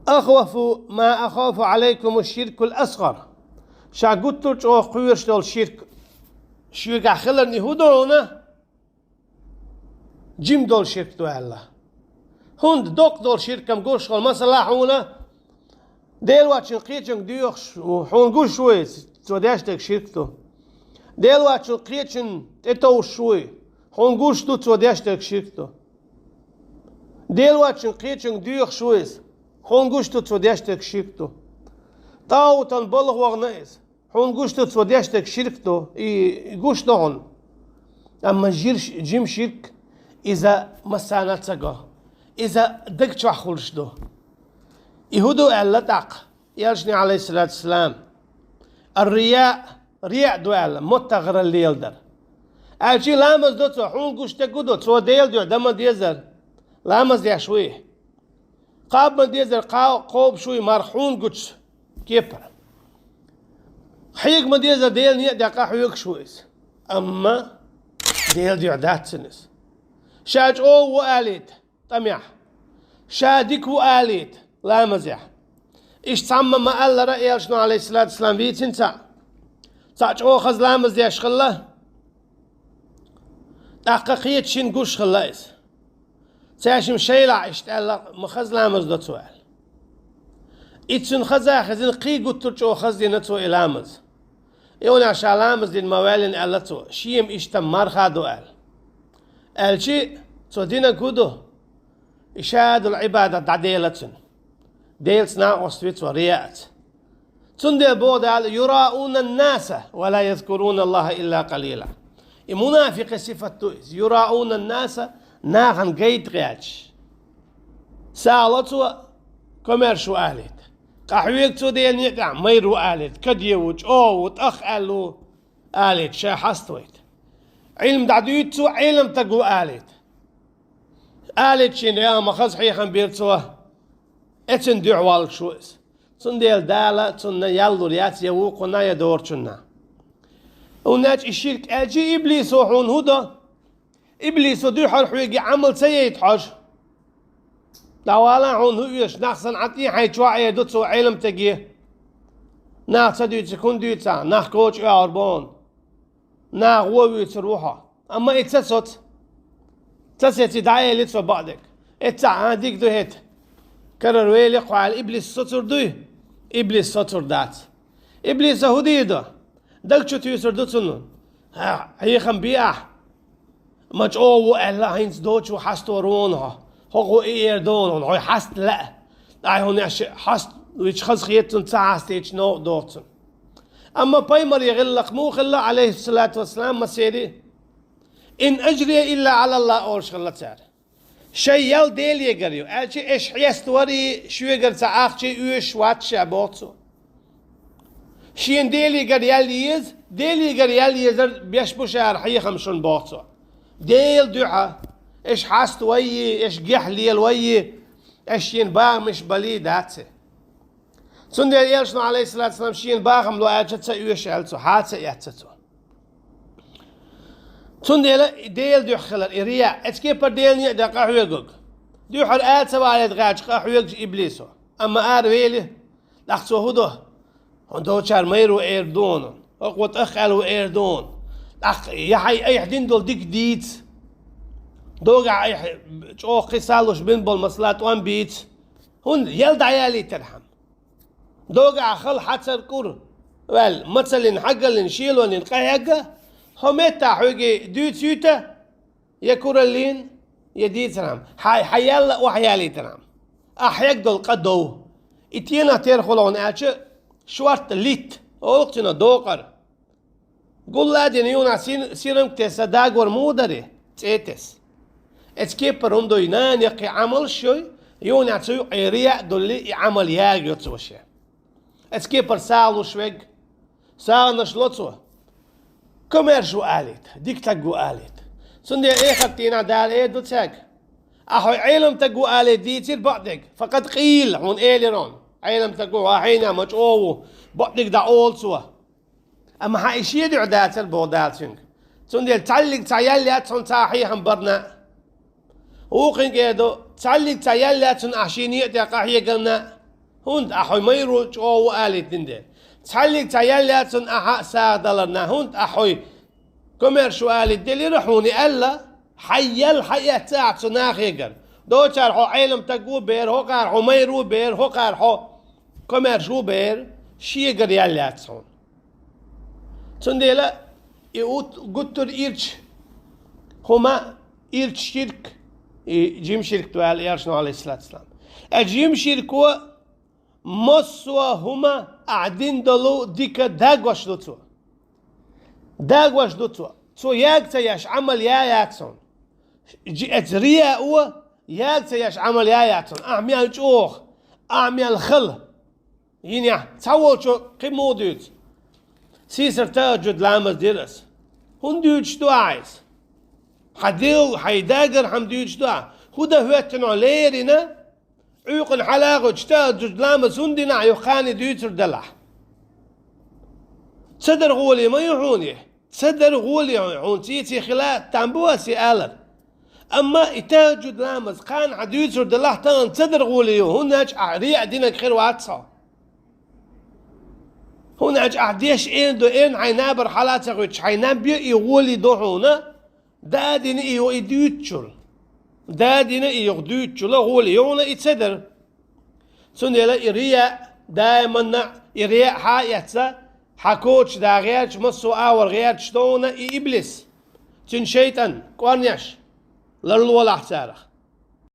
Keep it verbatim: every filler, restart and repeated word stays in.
«أخوف ما أخاف عليكم الشرك الأصغر». Ша гуттар а чӀогӀа кхоьруш долу ширк шуьгахь хиларна и хӀун ду хьуна? Жима долу ширк ду аьлла. ХӀунда доккха долу ширкам гуш хила, масала, хьуна Дела воцчун кхечуьнга доьхуш, хьуна гуш ву иза, цо деш дерг ширк ду. Дела воцчун кхечунна тӀетовжуш ву, хьуна гуш ду, цо деш дерг ширк ду. Дела воцчун кхечуьнга доьхуш ву иза, хьуна гуш ду, цо деш дерг ширк ду. ТӀагӀутан балха вахана иза, хьуна гуш ду, цо деш дерг ширк ду, и гуш ду хьуна. Амма жирш-, жима ширк, иза массарна а ца го. Иза даг чохь хуьлуш ду. И хӀун ду аьлла тӀаккха Элчано, Ӏалайхиссалату вассалам? Ар-рияъ, риаъ ду аьлла, маттахь гӀарал леладар. Аьлча ламаз до цо, хьуна гуш дерг хӀун ду, цо Делан дуьхьа дан ма дезара, ламаз деш вуй. Кхаба ма дезара, кхо-, кхобуш вуй марха хьуна гучу кепара. Хьега ма дезара, Делан некъа тӀе къахьоьгуш ву иза. Амма Делан дуьхьа дац цуьнан иза. Ша чӀогӀа ву алийта тӀамехь, ша дика ву алийта ламазехь. Иштта цхьамма ма-аллара, Элчано, Ӏалайхиссалату вассалам, вийцина цхьаъ. Цхьаъ чӀогӀа хаза ламаз деш хилла, тӀаккха кхечу шинна гуш хилла иза. Цаьршимма шайлахь иштта аьлла, ма хаза ламаз до цо аьлла. И цуьнан хаза хезна, кхин гуттар а чӀогӀа хаза дина цо и ламаз. Ионехь ша ламаз дина ма ваьллина аьлла цо, шен-м иштта-м марха ду аьлла. Аьлча, цо динарг хӀун ду? И ша долу Ӏибадат дӀаделла цуьнан. Делаца накъост ви цо, рияъца. Цундела боху Дала: «يراءون الناس ولا يذكرون الله إلا قليلا». И мунафикъийн сифат ду иза. «يراءون الناس», нахана гайта гӀерташ. СагӀа ло цо, комаьрша ву алийта. Къахьоьгу цо Делан некъа тӀехь, майра ву алийта. Каде ву, чӀогӀа ву, тӀах аьлла ву алийта, ша хьаставайта. Ӏилма дӀадуьйцу цо, Ӏеламстаг ву алийта. Алийта шена, я ма хаза хьехам бира цо, эццан дуьхьа валлуш ву иза. Цундела Дала цунна ял лур яц я вукхунна, я доручунна. ХӀунда аьлча и ширк аьлча, иблисо хьуна хӀун до? Иблисо дуьххьара хьоьга Ӏамал ца яйта хьожу. ДӀавала хьуна хӀун оьшу, нах санна Ӏан тӀе хьайн чохь эр ду цо Ӏеламстаге. Нах ца дуьйцург хӀунда дуьйцу ахь, нах коча оьхьур бу хьуна. Наха вон вуьйцур ву хьо. Амма и ца соцу. Ца сеций дӀаэли цо бакъдерг. Эццахь а дика ду хӀета. Карара вели кхо аьлла, иблис соцур дуй? Иблис соцур дац. Иблиса хӀун дийр ду? Даг чу туьйсур ду цунна. Хьехам бе ахь. Ма чӀогӀа ву аьлла, хӀинца доцу хьастор ву хьуна хьо. ХӀокхо и эр ду хьуна, хьо хьаста лаьа. Ай хьуна аьшши хьаст вича хаза хета цунна, ца хьастийча новкъа доху цунна. Амма пайхамаре гӀиллакх муха хилла, Ӏалайхиссалату вассалам, масери: «Ин ажрия илла Ӏалаллах», олуш хилла цара. Шайн ял Делегара ю, аьлча, аша хьеставарий, шуьгара цхьа ахча оьшуш вац ша, боху цо. Шена Делегара ял еза, Делегара ял езар беш бу шара хьехам шуна, боху цо. Делан дуьхьа, аша хьаставайий, аша гехь лелавайий, аша шена бахамаш балий дац и. Цундела Элчано, Ӏалайхиссалату вассалам, шена бахам ло аьлча ца оьшу аьлла цо, хьа а ца эцна цо. Цундела и Делан дуьхьа хилар, и рияъ, эцу кепара Делан некъа тӀе къахьоьгург. Дуьххьара ара ца валийта гӀерташ къахьоьгуш иблисо. Амма ара вели, тӀаккха цо хӀун до? ХӀун доцчара майра ву эр ду хьуна, хӀокхо тӀах аьлла ву эр ду хьуна. ТӀаккха я хьайн айхьа дина долу дика дийца. Догахь айхьа чӀогӀа кхин салуш бина болу масала тӀом бийца. ХӀунда ял дӀаялийтархьама. Догахь хала хьацар кӀур ваьлла, мацаллин, хьагаллин, шелонин къахьегна, хьо меттахь хьоьга дуьйцуьйту, я кураллин, я дийцархьама, хьай хьан ял а охьаялийтархьама. Ахь хьегна долу къа дов. И тӀенах тера хуьлу хьуна аьлча, шортта литта, олу-кх цуьнан докъар. Гулла а дина, юханехь син-, сирам а тесна, дагор муха дарий? ЦӀе тесна. Эцу кепара хӀума дуй, нана яккхий Ӏамалш йой, юханехь цу юкъе рияъ а дуьллий, и Ӏамал ягайо цо шен. Эцу кепара сагӀа луш верг, сагӀанаш ло цо. Комаьрша ву алийта, дика стаг ву алийта. Цундела эхарт дийнахь Дала эр ду цаьрга: ахь хьо Ӏеламстаг ву алийта дийцира бакъдерг, факъад къийла, хьуна элира хьуна. Ӏеламстаг ву, ахь хьенех ма чӀогӀа ву, бакъдерг дӀаолу цо. Амма хьан и шен дуьхьа дацара, боху Дала цуьнга. Цундела цхьаллиг цхьа ял яц хьуна цхьа хьехам барна. Вукхуьнга эр ду, цхьаллиг цхьа ял яц хьуна ахь шен некъа тӀе къахьегарна. ХӀунда ахь хьой майро чӀогӀа ву алийтина дела. Цхьаллиг цхьа ял яц хьуна ахьа а сагӀа даларна, хӀунда ахь хьой комаьрша ву алийта делира хьуна и аьлла, хьай ял хьаэцна ахь цу нахегара. Доцар хьо Ӏелам таг ву бер, хӀокхар хьо майра ву бер, хӀокхар хьо комаьрша ву бер, шегара ял яц хьуна. Цундела и ут-, гуттар ирча хӀума, ирча ширк, и жима ширк ду аьлла Элчано, Ӏалайхиссалату вассалам. Э, жима ширко массо а хӀума ахь дина долу дика дагош ду цо. Дагош ду цо. Цо яга ца еш Ӏамал я яц хьуна. Жи-, эца рияо яга ца еш Ӏамал я яц хьуна. Ахь мел чӀогӀа, ахь мел хала. Йинехь, цхьаволчо кхин муха дуьйцу? Сийсара тахӀажжуд ламаз дира ас. ХӀунда дуьйцуш ду ахь иза? Хьан дел, хьайн дагар хьан дуьйцуш ду ахь? ХӀун дан хӀоьттина хьо лерина? Ӏуьйкъана хьалагӀуьттуш тахӀажжуд ламаз хӀунда дина ахь юха кхана дуьйцур делахь? Ца дар гӀоле ма ю хьуна и. Ца дар гӀоле хьуна цеций хила там бу ас и алар. Амма и тахӀажжуд ламаз кхана хьан дуьйцур делахь тахана ца дар гӀоле ю, хӀунда аьлча ахь рияъ динарг хир вац хьо. ХӀунда аьлча ахь деш эр ду, эрна хьайн набар хьала ца гӀуьттуш, хьайн наб я и гӀоле ду хьуна, да дина и юха и дуьйцучул. Да дина и юха дуьйцучул гӀоле ю хьуна и ца дар. Цундела и рияъ даиманна, и рияъ хьа а эцна, хьан коча да гӀерташ, массо а агӀор гӀерташ ду хьуна и иблис. Цуьнан шайтӀан, кӀорнеш, ларлолахь царах.